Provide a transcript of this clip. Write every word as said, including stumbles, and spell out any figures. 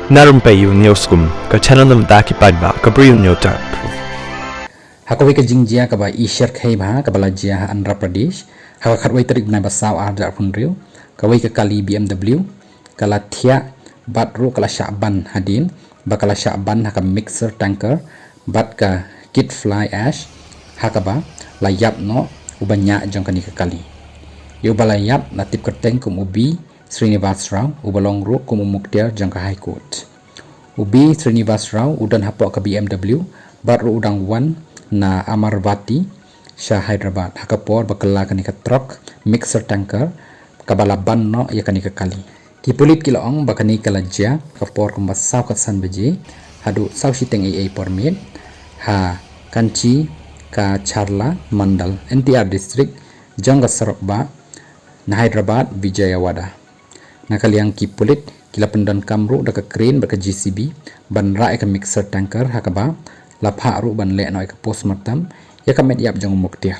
Na Rympei U News Kum, ka channel na bynta ki paidbah ka Bri U News Tap. Ha kawei ka jingjia kaba i sher khei bha kaba la jia ha Andhra Pradesh, ha ka khatwei tarik bnai ba saw ar hajar arphew hynriew, kawei ka kali B M W ka la thiah bad ruh ka la shah ban hadien ba ka la shah ban ha ka mixer tanker bad ka kit fly ash, ha kaba la ïap noh uba ñiah jong kane ka kali. Ïa uba la ïap la tip kyrteng kum u B Srinivas Rao, uba long ruh kum u mukhtiar jong ka High Court. U B Srinivas Rao u don hapoh ka B M W bad ruh u dang wan na Amaravati sha Hyderabad ha ka por ba kylla kane ka trok mixer tanker kaba la ban noh ïa kane ka kali. Ki pulit ki la ong ba kane ka la jia ka por kumba saw khatsan baje haduh saw shiteng eiei por miet ha Kanchikacharla Mandal, N T R District, jong ka surok bah na Hyderabad Vijayawada. Na ka liang ki pulit ki la pyndonkam ruh da ka crane bad ka J C B ban rah ïa ka mixer tanker, ha kaba la phah ruh ban leh noh ïa ka postmortem ïa ka met ïap jong u mukhtiar.